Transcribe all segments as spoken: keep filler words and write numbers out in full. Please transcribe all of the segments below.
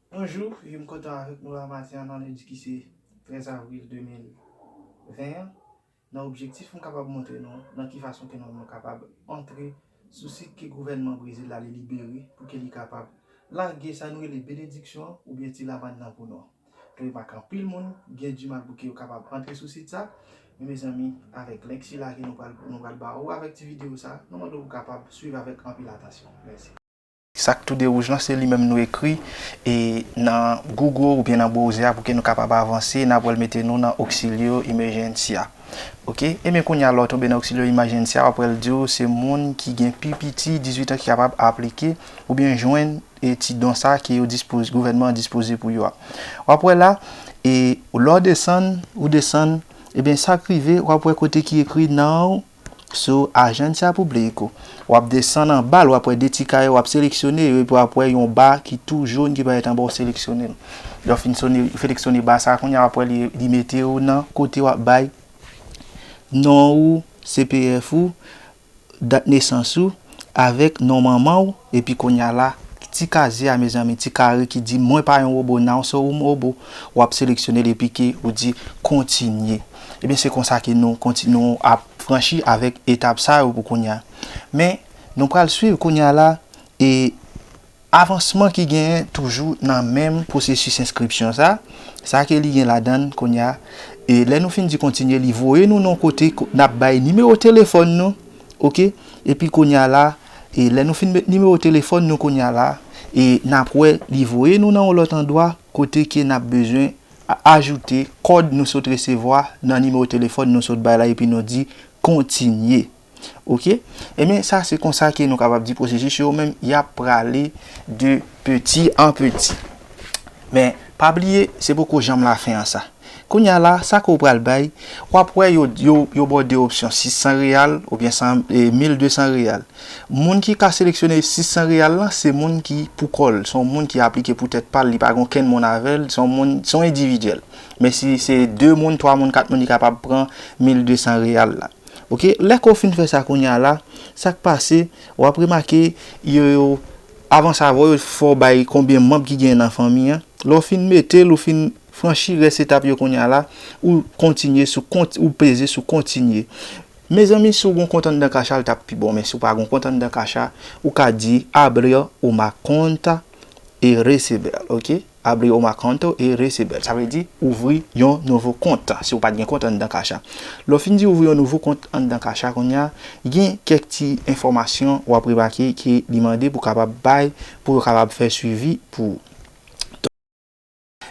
Bonjou, m kontan avèk nou la maten an nan lendi ki se trèz avril de mil ven an, nan objektif pou m kapab montre nou nan ki fason ke nou, nou kapab antre sou sit ke gouvènman Brezil la li libere pou ke li kapab lage sa nou rele benediksyon an oubyen ti lamann nan pou nou. Ke m ak anpil moun gen dimal pou ke yo kapab antre sou sit sa, men mezanmi, avèk link sila ke nou pral, nou pral ba ou avèk ti videyo sa, nou mande w pou kapab swiv avèk anpil atansyon. Mèsi. Sa k toude wouj lan, se li menm nou ekri. E nan Google oubyen nan browser a, pou ke nou kapab avanse, n ap wè l mete nou nan Auxilio Emergencia. Oke? Ebyen, kounye a, lè w tonbe nan Auxilio Emergencia, w ap wè l di w se moun ki gen pi piti dizuit an ki kapab aplike oubyen jwenn e ti don sa ke yo dispoze, gouvènman an dispoze pou yo a. W ap wè la, e lè w desann, ou desann, ebyen, sa k rive, w ap wè kote ki ekri nan w, So, Agencia Público. W ap desann anba l, w ap wè de ti kare, w ap seleksyone yo, epi w ap wè yon ba ki tou jòn ki parèt anba w seleksyone l. Lè w fin sone, seleksyone ba sa, kounye a w ap wè li, li mete w nan kote w ap bay non ou, C P F ou, dat nesans ou, avèk non manman w, epi kounye a la, ti kazye a, mezanmi, ti kare ki di, "Mwen pa yon wobo, now so ou m wobo." W ap seleksyone l epi ke ou di, "Kontinye." Ebyen, se konsa ke nou konti-, nou ap franchi avèk etap sa yo pou kounye a. Men, nou pral swiv kounye a la, e avansman ki genyen toujou nan menm pwosesis enskripsyon sa, sa ke li gen ladan l kounye a. E lè nou fin di kontinye, li voye nou nan kote ko-, n ap bay nimewo telefòn nou, oke? Epi kounye a la, e lè nou fin met nimewo telefòn nou kounye a la, e n ap wè li voye nou nan yon lòt andwa kote ke n ap bezwen a-, ajoute kòd nou sot resevwa nan nimewo telefòn nou sot bay la, epi nou di kontinye. Oke? Ebyen, sa se konsa ke nou kapab di pwosesis yo menm, y ap prale de peti an peti. Men, pa bliye, se poko janm lafen an sa. Kounye a la, sa ke w pral bay, w ap wè yo, yo, yo ba w de opsyon, sis san reyal oubyen san, e, mil de san reyal. Moun ki ka seleksyone sis san reyal lan, se moun ki pou kò l, se yon moun ki aplike pou tèt pa l, li pa gen okenn moun avè l, se yon moun, se yon endividyèl. Men si se de moun, twa moun, kat moun, li kapab pran mil de san reyal la. Oke, lè ke w fin fè sa kounye a la, sa k pase, w ap remake, yo, yo, avan sa, yo fè w bay konbyen manm ki genyen nan fanmi an. Lè w fin mete l, ou fin franchi rès etap yo kounye a la, ou kontinye sou kont-, ou peze sou kontinye. Mezanmi, si w gen yon kont anndan Cash App, l t ap pi bon, men si w pa gen yon kont anndan Cash App, ou ka di abrir una cuenta y recibe, oke? Abrir una cuenta y recibe. Sa vle di ouvri yon nouvo kont, si w pa t gen kont anndan Cash App. Lè w fin di ouvri yon nouvo kont anndan Cash App, kounye a, gen kèk ti enfòmasyon w ap remake ke li mande pou kapab bay, pou yo kapab fè swivi pou ou.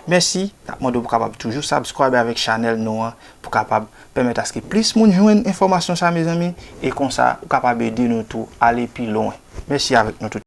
Mèsi, n ap mande w pou kapab toujou subscribe avèk chanèl nou an, pou kapab pèmèt aske plis moun jwenn enfòmasyon sa, mezanmi, e konsa, ou kapab ede nou tou ale pi lwen. Mèsi avèk nou tout.